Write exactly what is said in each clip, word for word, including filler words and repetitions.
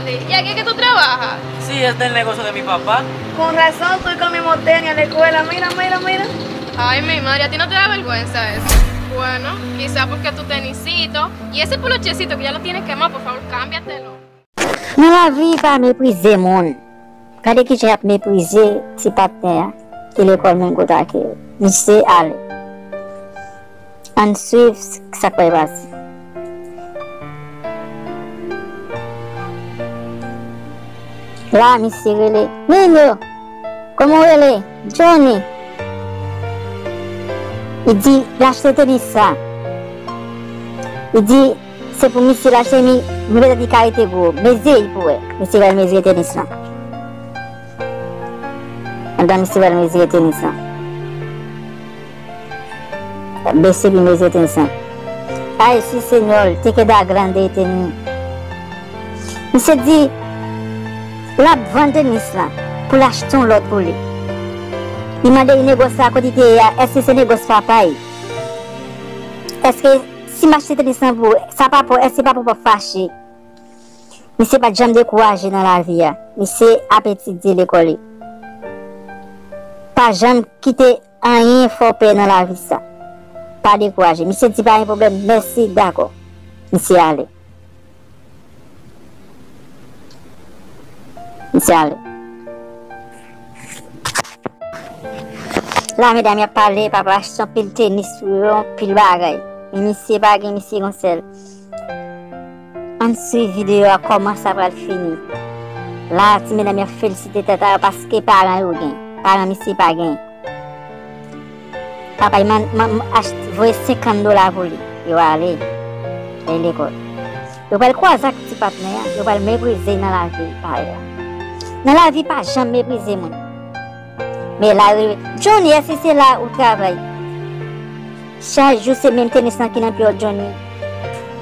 ¿Y a qué que tú trabajas? Sí, es del negocio de mi papá. Con razón, tú comes morteña en la escuela. Mira, mira, mira. Ay, mi madre, a ti no te da vergüenza eso. Bueno, quizá porque tu tenisito y ese polochecito que ya lo tienes quemado, por favor, cámbiatelo. Nan lavi, pa meprize moun. Gade kijan y ap meprize ti patnè a ki lekòl menm kote ak yo. Misye ale. Ann swiv sa k pral pase. La, misye rele, "Minyo, kòman w rele?" "Johnny." Li di, "L achte tenis sa." Li di, "Se pou misye l achte, men petèt li ka rete gwo. Mezire l pou wè." Misye pral mezire tenis lan. Pandan misye pral mezire tenis lan. Bese epi mezire tenis lan. "Ay, si, señor, te queda grande este." Misye di, l ap vann tenis lan pou l achte yon lòt pou li. Li mande negòs la kote li te ye a, èske se negòs papa l? Èske si m achte tenis lan pou ou, sa papa w, èske papa w p ap fache? Misye pa t janm dekouraje nan lavi a. Misye ap etidye lekòl li. Pa janm kite anyen fè w pè nan lavi sa. Pa dekouraje. Misye di, "Pa gen pwoblèm, mèsi, dakò." Misye ale. Misye ale. La, medam y ap pale, papa achte yon pil tenis pou yo, yon pil bagay. Men misye pa gen, misye gon sèl. Ann swiv videyo a kòman sa pral fini. La, ti medam y ap felisite tèt a yo paske paran yo gen. Paran misye pa gen. Papa l man, man, man, achte, voye senkant dola pou li. Yo ale. L al lekòl. Yo pral kwaze ak ti patnè a, yo pral meprize l nan lavi parèy la. Nan lavi, pa janm meprize moun. Men la, yo rele, "Johnny, èske se la ou travay?" Chak jou se menm tenis lan ki nan pye w, Johnny.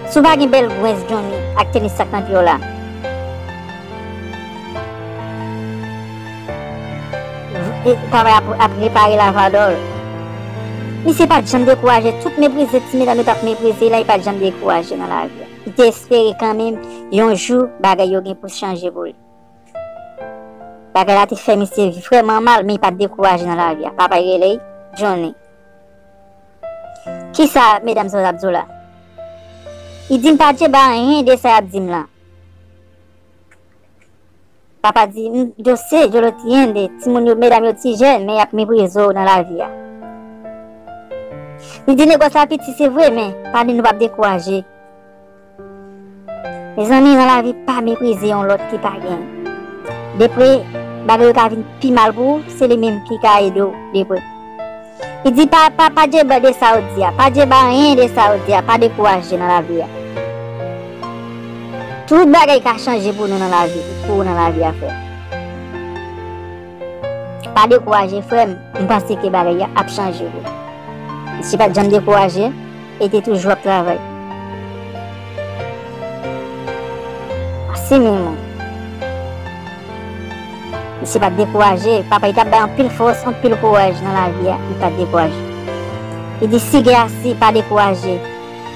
Si w pa gen bèl gwens, Johnny, ak tenis sa k nan pye w la. E, travay ap, ap repare lavadò l. Misye pa t janm dekouraje. Tout meprize ti medam yo t ap meprize la, li pa t janm dekouraje nan lavi a. Li te espere kanmenm, yon jou, bagay yo gen pou chanje pou li. Bagay la te fè misye vrèman mal, men li pa t dekouraje nan lavi a. Papa l rele l Johnny. Kisa medam sa yo t ap di w la? Li di, "M pa djeba anyen de sa y ap di m lan." Papa di, "M, yo sé, yo lo tiende, timoun yo, medam yo ti jèn, men y ap meprize w nan lavi a." Li di, "Negòs la piti, se vre, men pa di nou p ap dekouraje." Mezanmi, nan lavi, pa meprize yon lòt ki pa gen. Depre, bagay yo ka vin pi mal pou ou, se li menm ki ka ede w depre. Li di, "Pa, pa, pa djeba de sa yo di a, pa djeba anyen de sa yo di a, pa dekouraje nan lavi a. Tout bagay ka chanje pou nou nan lavi, pou ou nan lavi a, frè m. Pa dekouraje, frè m, m panse ke bagay yo ap chanje pou ou." Misye pa t janm dekouraje, e te toujou ap travay. Se menm. Misye pa t dekouraje, papa li t ap bay anpil fòs, anpil kouraj nan lavi a, li pa t dekouraje. Li di, "Siga, si pa dekouraje,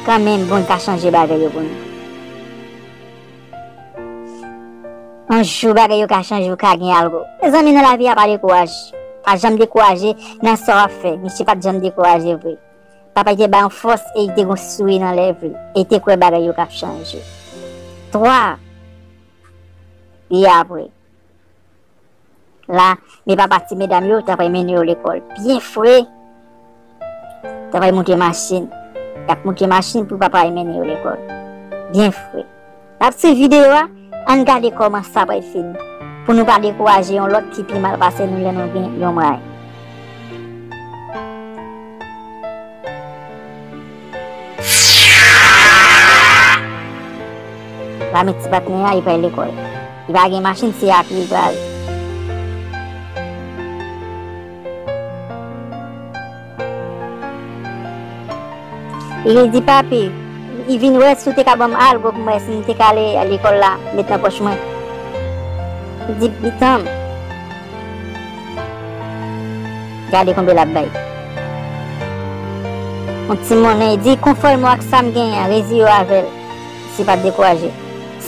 kanmenm Bondye ka chanje bagay yo pou nou. Yon jou bagay yo ka chanje, ou ka gen algo." Mezanmi, nan lavi a, pa dekouraje. Pa janm dekouraje nan sa w ap fè. Misye pa t janm dekouraje vre. Papa li te ba yon fòs e li te gon souri nan lèv li. E li te kwè bagay yo k ap chanje. Twa. E apre. La, men papa ti medam yo, t apral mennen yo lekòl. Byen fre. T apral moute machin. Y ap moute machin pou papa yo mennen yo lekòl. Byen fre. N ap swiv videyo a, ann gade kòman sa pral fini. Pou nou pa dekouraje yon lòt ki pi mal pase nou lè nou gen yon mwayen. La men ti patnè a, li pral lekòl. Li pa gen machin, se a pye li pral. Li di, "Papi," li vin wè si w te ka ban m algo pou m wè si m te ka ale lekòl la, met nan pòch mwen. Li di, "Pitan m, gade konbyen l ap bay. Yon ti monnen." Li di, "Konfòme w ak sa m genyen an, reziye w avè l." Misye pa t dekouraje.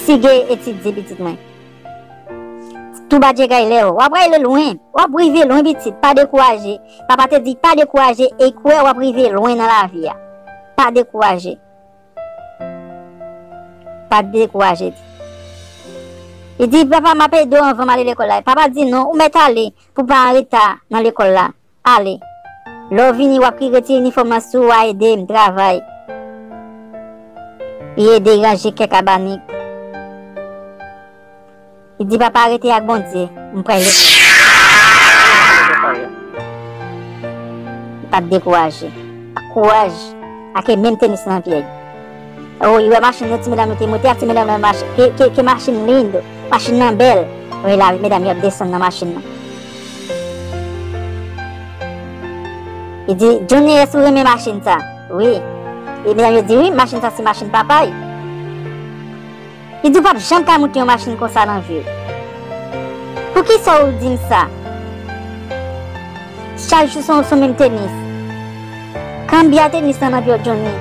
Fatige etidye pitit mwen. Tou Badjegay lè w ap ale lwen, w ap rive lwen pitit, pa dekouraje. Papa te di pa dekouraje e kwè w ap rive lwen nan lavi a. Pa dekouraje. Pa dekouraje. Li di, papa, m ap ede w anvan m ale lekòl la. Papa di, non, ou mèt ale pou pa an reta nan lekòl la. Ale. Lè w vini, w ap ki retire inifòm nan sou ou a ede m travay. Li ede ranje kèk abanik. Li di, papa, rete ak Bondye, m pral lekòl. Li pa t dekouraje. Ak kouraj, ak e menm tenis nan pye l. Oh, li wè machin nan, ti medam yo te monte a, ti medam nan machin, ke, ke, ke machin lindo, machin nan bèl. Wi, la, medam yo ap desann nan machin nan. Li di, Johnny, èske ou renmen machin sa? Wi. E medam yo di, wi, machin sa se machin papa l. Li di, ou p ap janm ka moute yon machin konsa nan vi w. Poukisa ou di m sa? Chak jou se yon, se yon menm tenis. Kanbya tenis lan nan pye w, Johnny.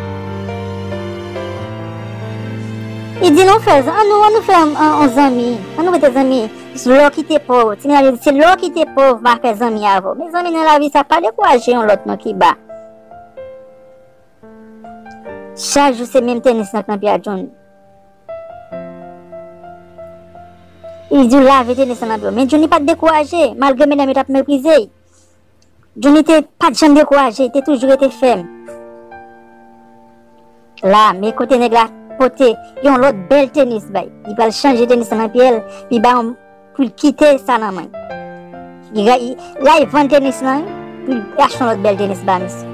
Li di, nou fè, an nou, an nou fè yon, yon, yon zanmi. An nou rete zanmi. Lè w kite pòv. Ti medam yo di, se lè w kite pòv, m a fè zanmi avè w. Men zanmi nan lavi sa, pa dekouraje yon lòt non, Kiba. Chak jou se menm tenis nan kanpe a Johnny. Li di w lave tenis nan nan pye w. Men Johnny pa t dekouraje, malgre medam yo t ap meprize l. Johnny te pa t janm dekouraje, te toujou rete fèm. La, men kote nèg la pote yon lòt bèl tenis bay. Li pral chanje tenis nan nan pye l, li ba yon pou l kite sa nan men. Li ra-, li, la, li vann tenis lan, wi, pou l achte yon lòt bèl tenis ba misye.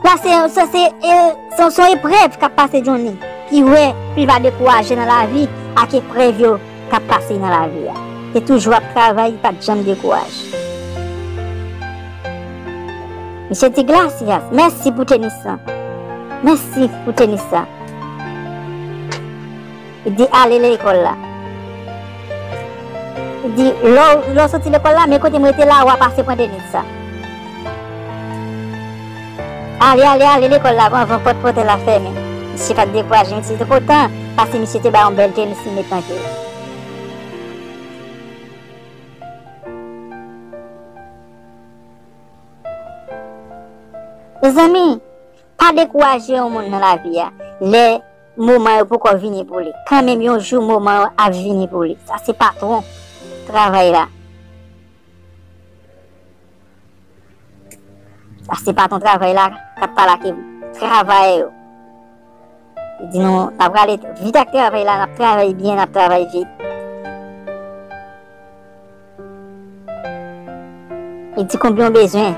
La, se, se, se, e, se, se yon eprèv k ap pase Johnny, ki wè pou l pa dekouraje nan lavi ak eprèv yo k ap pase nan lavi a. Li toujou ap travay, li pa t janm dekouraje. Misye di, gracias, mèsi pou tenis lan. Mèsi pou tenis lan. Li di, ale lekòl la. Li di, lè w, lè w soti lekòl la, men kote m rete la, w a pase pran tenis sa. Ale, ale, ale lekòl la, anvan pòt pòtay la fèmen. Misye pa t dekouraje, misye te kontan, paske misye te bay yon bèl tenis li met nan pye l. Mezanmi, pa dekouraje yon moun nan lavi a. Lè moman yo poko vini pou li. Kanmenm yon jou moman yo ap vini pou li. Sa se patwon travay la. Sa se patwon travay la k ap pale ak travayè yo. Li di nou, n ap rale vit ak travay la, n ap travay byen, n ap travay vit. Li di konbyen w bezwen.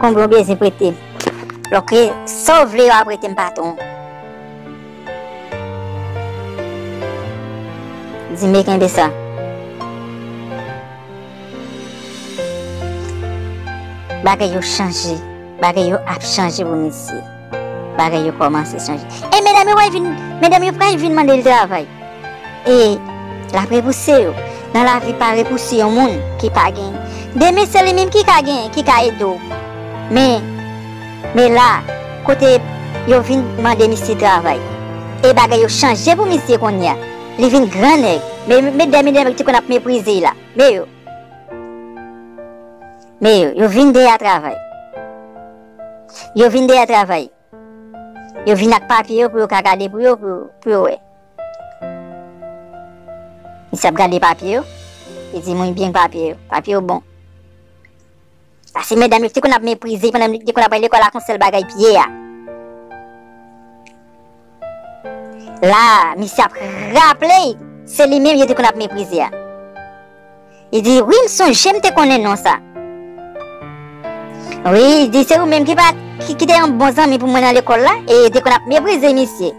Konbyen w bezwen prete m. Lòke sa w vle yo ap prete m patwon. Li di m kenbe sa. Bagay yo chanje. Bagay yo ap chanje pou misye. Bagay yo kòmanse chanje. E medam yo pral vin, medam yo pral vin mande l travay. E l ap repouse yo. Nan lavi pa repouse yon moun ki pa gen. Demen se li menm ki ka gen, ki ka ede w. Men, men la, kote yo vin mande misye travay. E bagay yo chanje pou misye kounye a. Li vin gran nèg. Men, men dèmen nèg ki te konn ap meprize l la. Men yo. Men yo, yo vin dèyè travay. Yo vin dèyè travay. Yo vin ak papye yo pou yo ka gade pou yo, pou, pou yo wè. Misye ap gade papye yo. Li di, mwen byen papye yo. Papye yo bon. Paske medam yo te konn ap meprize pandan yo te konn ap al lekòl ak yon sèl bagay pye a. La, misye ap raple se li menm yo te konn ap meprize a. Li di, wi, m sonje m te konnen non sa. Wi, li di, se ou menm ki pa, ki, ki te yon bon zanmi pou mwen nan lekòl la, e yo te konn ap meprize misye.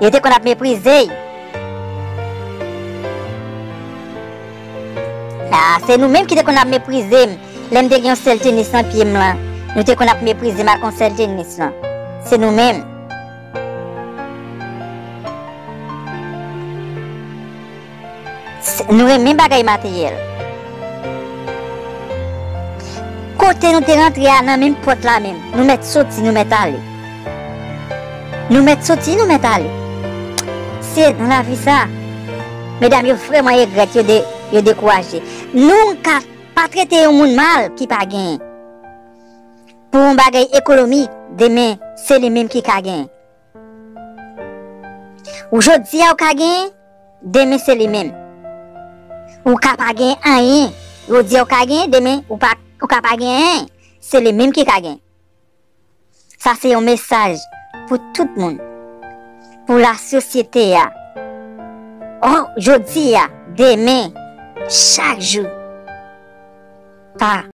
Yo te konn ap meprize l. Ah, se nou menm ki te konn ap meprize m. Lè m te gen yon sèl tenis nan pye m lan, nou te konn ap meprize m ak yon sèl tenis lan. Se nou menm. Se, nou renmen bagay materyèl. Kote nou te rantre a, nan menm pòt la menm, nou mèt soti, nou mèt ale. Nou mèt soti, nou mèt ale. Se nan lavi sa, medam yo vrèman regrèt, yo, de, yo dekouraje. Nou ka pa trete yon moun mal ki pa genyen. Pou yon bagay ekonomik, demen, se li menm ki ka genyen. Ou jodi a ou ka genyen, demen se li menm. Ou ka pa genyen anyen. Jodi a ou ka genyen, demen ou pa ou ka pa genyen anyen. Se li menm ki ka genyen. Sa se yon mesaj pou tout moun. Pou lasosyete a. Oh, jodi a, demen, chak jou. Pa